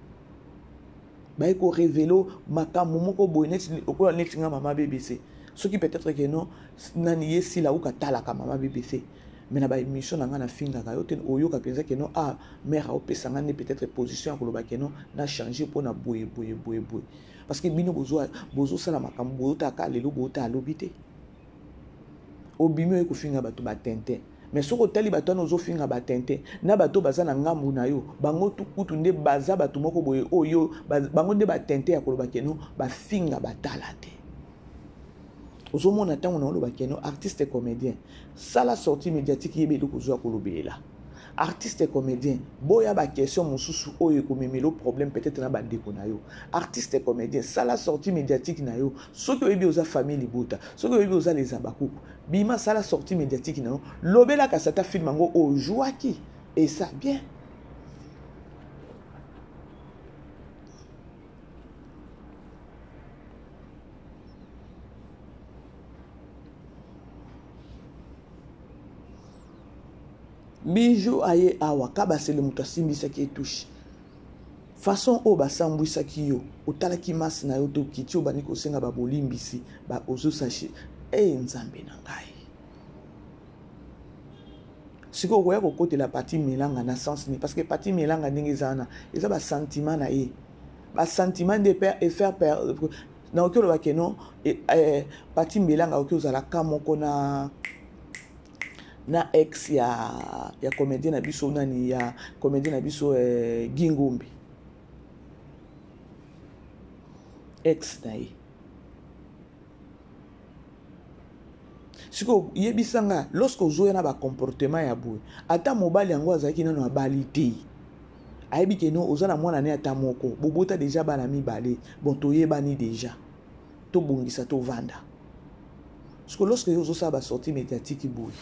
baye korevele makambo moko boye neti lokola neti nga mama bbc soki peut-être que non nani ye sila uka talaka mama bbc mais na baémission na ngai nafingaka yo te oyoka mpenza ke non ah mare aopesa ngai nde peut-être position ya koloba ke non na change mpo na boye boye boye boye parce que bino bozosala makambo boyotaka lelo boyota alobi te obimi oye kofinga bato batintin mais soki otali bato wana ozofinga batintin na bato baza na ngambu na yo bango kutu nde baza bato moko boye oyo bango nde batintin ya koloba keno bafinga batala te ozomona ntango na oloba keno artiste comédien sala sortie médiatique yeba eloko ozwa kolobelela artiste comédien boya baquestion mosusu oyo ekomemelo problème peut-être na bandeko na yo artiste comédien sala sortie médiatique na yo soki oyebi oza famille libota soki oyebi oza les abakuku bima sala sortie médiatique na yo lobela kasi ata film yango ojuaki esa bien Bijou aye awa kabasele moto asimbisaki ye touche façon oyo basambwisaki yo otalaki masse na yo te okiti obandi kosenga babolimbisi ba ozosache e hey, nzambe na ngai sikoyo okoya kokotela pati melanga na sens nini parce que pati melanga ndenge eza wana eza basentiment na ye basentiment nde efaire nakoki oloba ke non eh, eh, pati mbelanga akoki ozala ka moko na na ex ya ya comédien na biso nani ya comédien na biso eh, Gingumbi ex na ye. Sikoyo yebisa nga, lorsque ozoya na ba comportement ya boye, ata mobali yango azalaki nano abali te, ayebi ke no oza na mwana ne ata moko, bobota deja bana mibale, bon toyebani deja, tobongisa tovanda. Sikoyo lorsque yo ozosala ba sortie médiatique boye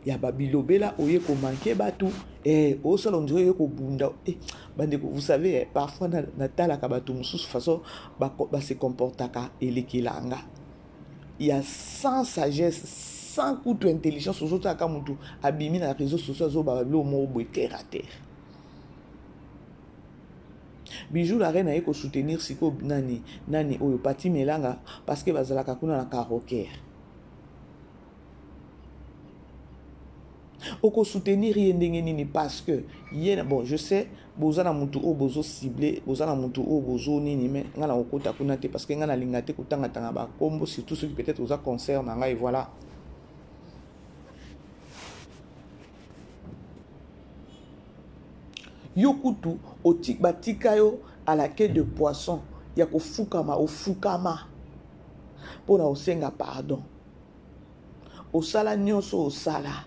ya ba bilobela, oye ko manquer batu, eh, osala on dirait oye kobunda. Eh, bandeko, vous savez, eh, parfois natalaka bato mosusu façon ba se comportaka elekelanga ya sans sagesse, sans kutu intelligence. Ozotalaka motu abimi na réseaux sociaux azoba biloko moko boye terre à terre. Bijou la reine aye kosoutenir sikoyo nani nani oyo Pati Melanga, parce que bazalaka kuna na Karoker. Okosoutenir ye ndenge nini? Parce que ye, bon, je sais boza na mutu oyo bozo cible, boza na mutu oyo bozo nini, mais nga na kokota kuna te, parce que nga nalinga te kotangatanga bakombo, surtout soki peut-être oza concert na ngai, voilà. Yo kutu batika yo à la queue de poisson ya kofukama, ofukama mpona osenga pardon, osala nyonso osala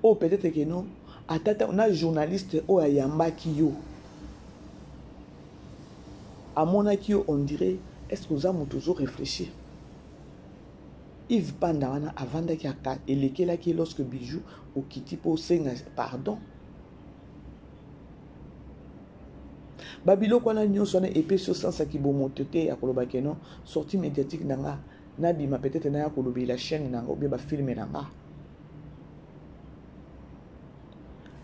oyo peut-être que non, ata na journaliste oyo ayambaki yo amonaki yo, on dirait est-ce que oza moto ozo réfléchir. Yves Panda wana avandaki aka elekelaki lorsque Bijou okiti mpo osenga pardon. Babiloko wana nyonso wana epesi yo sansa kibomoto te ya koloba ke non, sortie médiatique na nga nabima peut-être naya kolobela chaîne na nga ou bien bafilme na nga.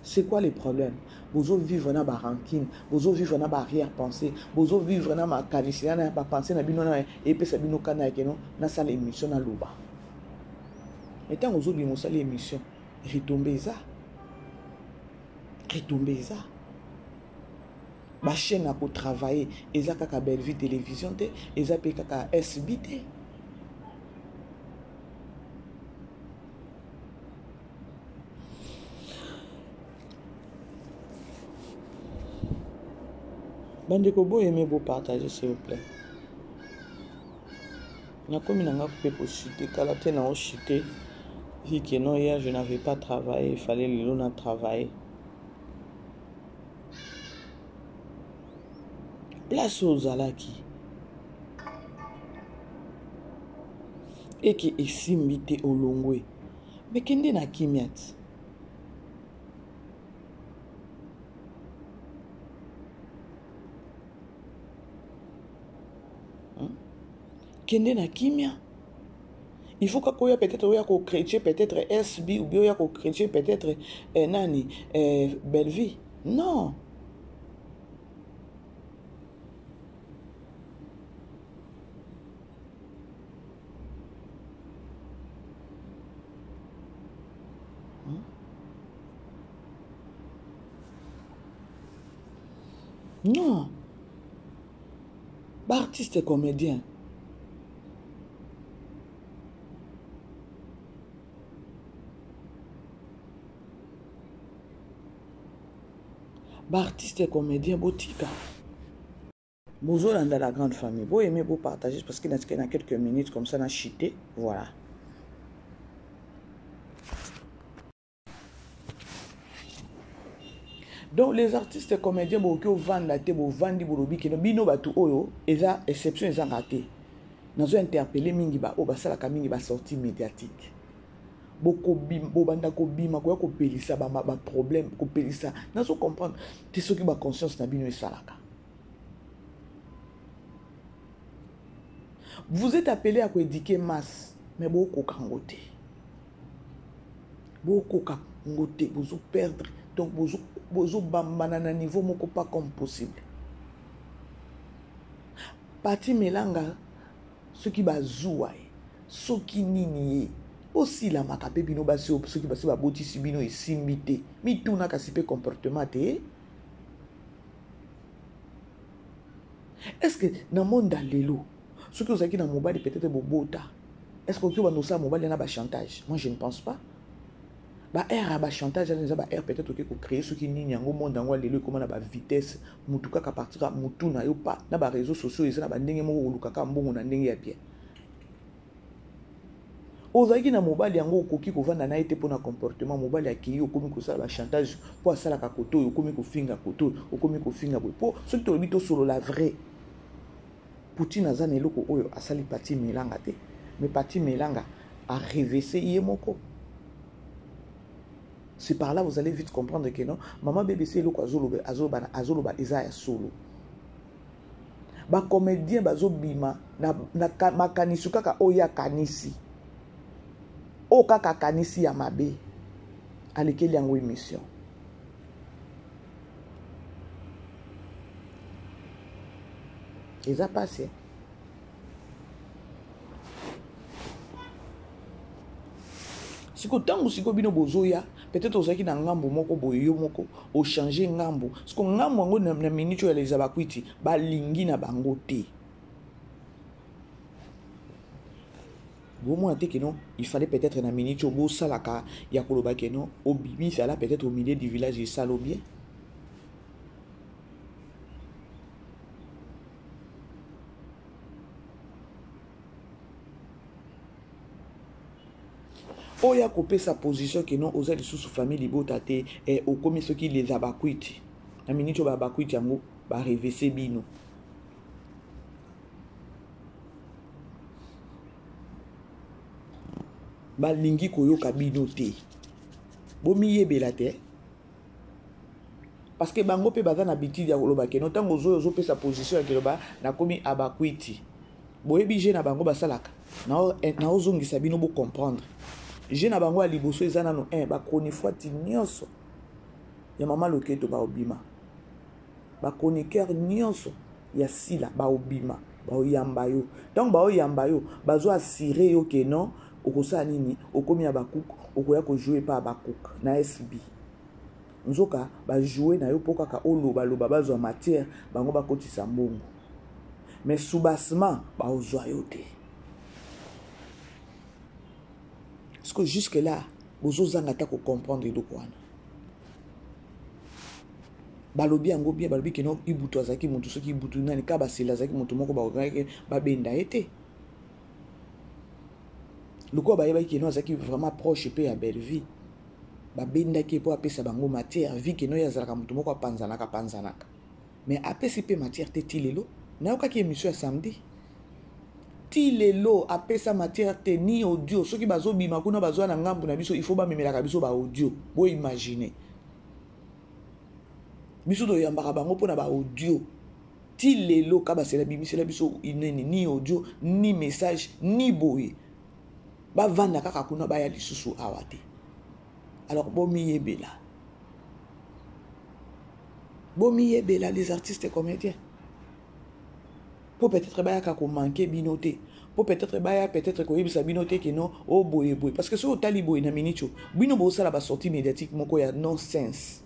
C'est quoi le problème? Bozo vivre na ba rancune, bozo vivre na ba arrière-pensée, bozo vivre na makanisi na ba pensée na bino na epesa bino kana ya keno na sala émission na loba. Mais tango ozo bima osali émission, retombe eza. Retombe eza. Ba chaîne ya ko travailler eza kaka Bellevue Télévision te, eza pe kaka SB te. Bandeko, boyeme, bopartage s'il vous plaît. Nakomi na nga mpe kochite kala te, na ochite vu que non, hier je n'avais pas travaillé, il fallait lelo na travailler. Place oyo ozalaki eke esimbi te, olongwe, me kende na kimia ti. Kende na kimia. Il faut kaka oya peut-être oya kochrétien peut-être SB ou bien oya kochrétien peut-être nani Bellevue. Non. Non. Ba artiste comédien. Ba artiste comédien botika. Bozolanda la grande famille. Bo aimer, bo partager parce que dans quelques minutes comme ça na chité, voilà. Donc les artistes comédiens bokoki ovanda te, bovandi bolobi keno bino bato oyo eza exception ezanga te. Nazo interpeller mingi ba oyo basalaka mingi ba sortie médiatique. Bobanda kobima koya kopelisa ba problème, kopelisa. Nazo comprendre te soki ba conscience na bino esalaka. Vous êtes appelé à koéduquer masse, mais bokoka ngo te. Bokoka ngo te, bozo perdre. Donc bozo bambana na niveau moko pas comme possible. Pati Melanga, soki bazuwa ye, soki nini ye, osilamaka pe bino basi oyo, soki basi babotisi bino esimbi te, mituna kasi pe comportement te. Est-ce que na monde ya lelo, soki ozalaki na mobali peut-être bobota, est-ce que okoki obanda osala mobali na ba chantage? Moi je ne pense pas. Ba air ya ba chantage wana eza ba air peut-être okoki ko créer soki nini yango. Monde yango ya lelo ekóma na ba vitesse, mutu kaka partir ya mutu na yo pa na ba réseaux sociaux eza na ba ndenge moko kolukaka mbongo na ndenge ya bien. Ozalaki na mobali yango okoki kovanda na ye te mpo na comportement mobali akei okomi kosala ba chantage mpo asalaka kote oyo okomi kofinga kote oyo okomi kofinga boye mpo soki tolobi tosolola vrai Poutine aza na eloko oyo asali Pati Melanga te mais Pati Melanga a revese ye moko. C'est par là vous allez vite comprendre que non maman BBC eloko azoloba azoloba azoloba eza ya solo. Ba comédien bazobima na, na makanisi kaka oyo akanisi oyo kaka akanisi ya mabe alekeli yango émission. Eza pasi. Siko ntango siko bino bozoya peut-être ozalaki na ngambo moko boye yo moko ochange ngambo siko ngambo yango na, na minute oyo ya leza bakwiti balingi na bango te bomona te keno il fallait peut-être na minute oyo bosalaka ya koloba keno obimi zala peut-être au milieu du village esalo bien oyo akopesa position ke non oza lisusu famille libota te eh, okomi soki les abakwiti na miniti oyo babakwiti yango barevese bino balingi koyoka bino te bomiyebela te parce que bango mpe baza na habitude ya koloba keno ntango ozoyo ozopesa position ya keloba nakomi abakwiti boyebi je na bango basalaka naozongisa bino bocomprendre je na bango ya liboso eza nano 1 bachronifuati nyonso ya mama loketo baobima bachroniqueur nyonso ya sila baobima baoyamba yo ntango baoyamba yo bazo assure yo ke non okosala nini okomi ya bacook okoya kojoue epa ya bacook na sb nzoka bajoue na yo mpo kaka olobaloba bazwa matière bango bakotisa mbongo mais soubassement baozwa yo te parce que jusque là bozozanga ata kocomprendre eloko wana balobi yango bien balobi keno ibutu azalaki motu soki ibutu nani kabasele azalaki motu moko bakokaki babenda ye te lokola bayebaki keno azalaki vraiment proche mpe ya bellevie babendaki ye mpo apesa bango matière vi keno ye azalaka motu moko apanzanaka panzanaka mais apesi mpe matière te ti lelo nayokaki émission ya samedi ti lelo apesa matière te ni audio soki bazobima kuna bazwa na ngambu na biso il faut bamemelaka biso ba audio boimagine biso toyambaka bango mpo na ba audio ti lelo kabasela bimisela biso nini ni audio ni message ni boye bavanda kaka kuna baya lisusu awa te alors bomiyebela bomiyebela les artistes comédiens mpo peut-être bayaka komanke bino te mpo peut-être baya peut-être koyebisa bino te ke non o oh, boye boye parce que soki otali boye na minute oyo bino bosala basortie médiatique moko ya non sense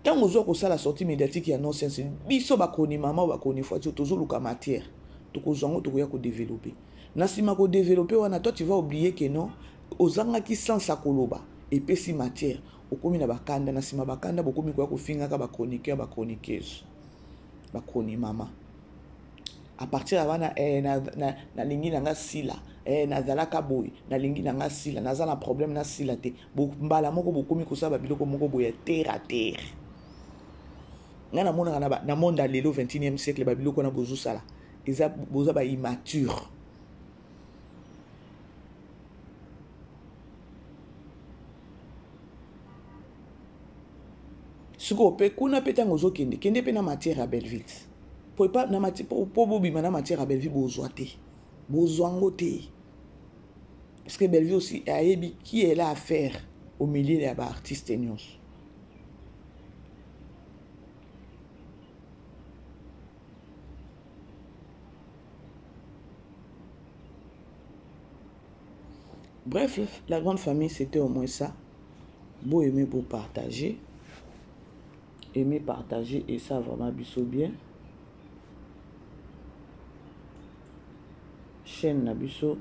ntango ozwa kosala sortie médiatique ya non sense biso bakoni mama bakoni fwati tozoluka matière tokozwa yango tokoya kodeveloppe na nsima kodeveloppe wana toi tu vas oublier ke non ozangaki sens ya koloba epesi matière okomi na bakanda na nsima bakanda bokomi koya kofingaka bachroniqueur bachroniqueuse bachroni mama à partir ya wana eh, nalingi na, na, na nga sila eh, nazalaka boye nalingi na nga sila naza na problème na sila te bo, mbala moko bokomi kosala babiloko moko boye ya terre à terre ngai namonaka na, na monde ya lelo 21e siècle babiloko wana bozosala eza boza ba immature sikoyo mpe kuna mpe ntango ozokende kende mpe na matière ya belleville po epa na mati po bobima na matière ya belleville bozwa te bozwa yango te parce que belleville aussi ayebi qui elle a affaire au milieu ya baartiste nyonso Bref, la grande famille, c'était au moins ça. Beau aimer, beau partager. Aimer, partager, et ça, vraiment, biso bien. Chaîne na biso.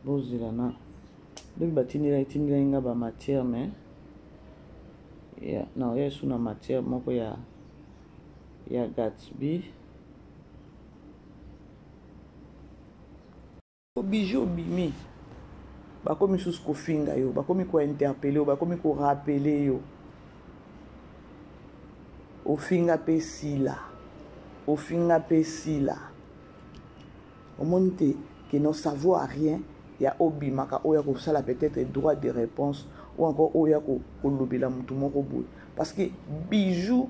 Bozela na. Lobi batindela etindelaki nga ba matière mais ya na oya esu na matière moko ya ya Gatsby. Bijou obimi, bakomi susu kofinga yo, bakomi kointerpele yo, bakomi korapele yo. Ofinga mpe sila, ofinga mpe sila. Omoni te que non, ça vaut à rien ya obimaka oyo ya kosala peut-être droit de réponse ou encore oyo ya kolobela motu moko boye, parce que Bijou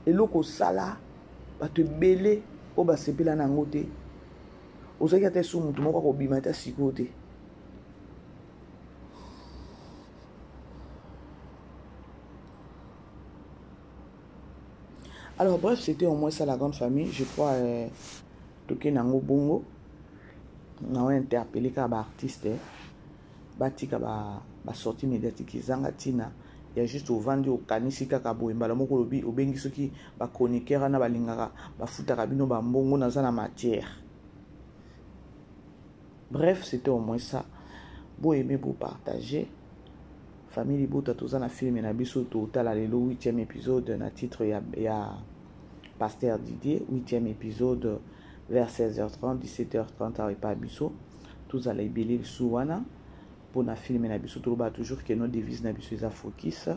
eloko osala bato ebele oyo basepela na yango te. Ozalaki ata esu motu moko akobima ata sikoyo te. Alors bref, c'était au moins ça la grande famille. Je crois toke nango bongo na interpellé kaka ba artiste batika ba sortie médiatique ezanga ntina ya juste ovandi okanisi kaka boye mbala moko olobi obengi soki ba chroniqueur wana balingaka bafutaka bino bambongo naza na matière. Bref, c'était au moins ça. Bo aimer, bo partager. Famille Libota, toza na film na biso totala lelo 8e épisode na titre ya Pasteur Didier, 8e épisode vers 16h30, 17h30 awa epa biso. Tozala ebele lisusu wana mpona film na biso. Toloba toujours que nos devise na biso eza focus.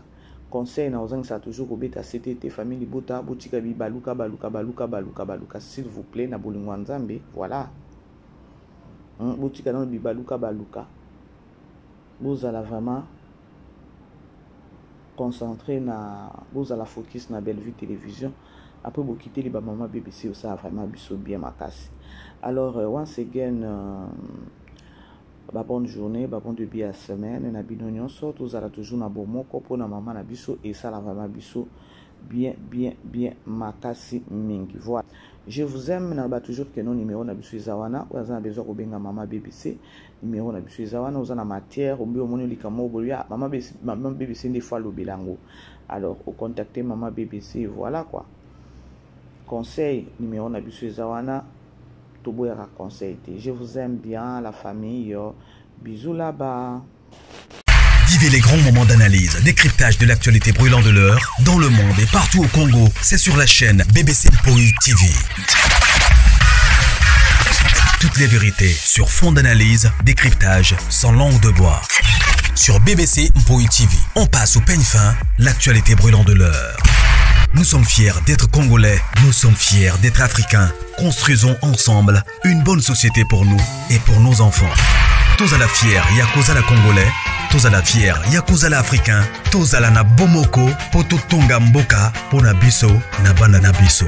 Conseil na ozangisa toujours kobeta CTT. Famille Libota, botika bi baluka baluka baluka baluka baluka, s'il vous plaît, na bolingo ya Nzambe. Voilà. Botika nano bibaluka baluka, bozala vraiment concentré na bozala focus na Bellevue Télévision. Après bokiteli ba mama BBC, osala vraiment biso bien makasi. Alors once again, ba bonne journée, ba bon début ya semaine na bino nyonso. Tozala toujours na bomoko mpona mama na biso, esala vraiment biso bien bien bien makasi mingi. Voilà, je vous aime. Na ba toujours que non, numéro na biso eza wana. Oyo aza na besoin kobenga mama BBC, numéro na biso eza wana. Oza na matière ombi omoni likambo boye ya mama BBC, mama BBC nde fois alobela yango, alors ocontacte mama BBC. Voilà quoi. Conseil, numéro na biso eza wana, toboyaka conseil te. Je vous aime bien la famille, bisous là-bas. Vivez les grands moments d'analyse, décryptage de l'actualité brûlante de l'heure, dans le monde et partout au Congo. C'est sur la chaîne BBC Mpoi TV. Toutes les vérités sur fond d'analyse, décryptage, sans langue de bois. Sur BBC Mpoi TV, on passe au peigne fin l'actualité brûlante de l'heure. Nous sommes fiers d'être Congolais, nous sommes fiers d'être Africains. Construisons ensemble une bonne société pour nous et pour nos enfants. Tous à la fière, yakoza la Congolais, tous à la fière, yakoza la Africain, tous à la na Bomoko, poto tonga mboka, pona biso, na bana na biso.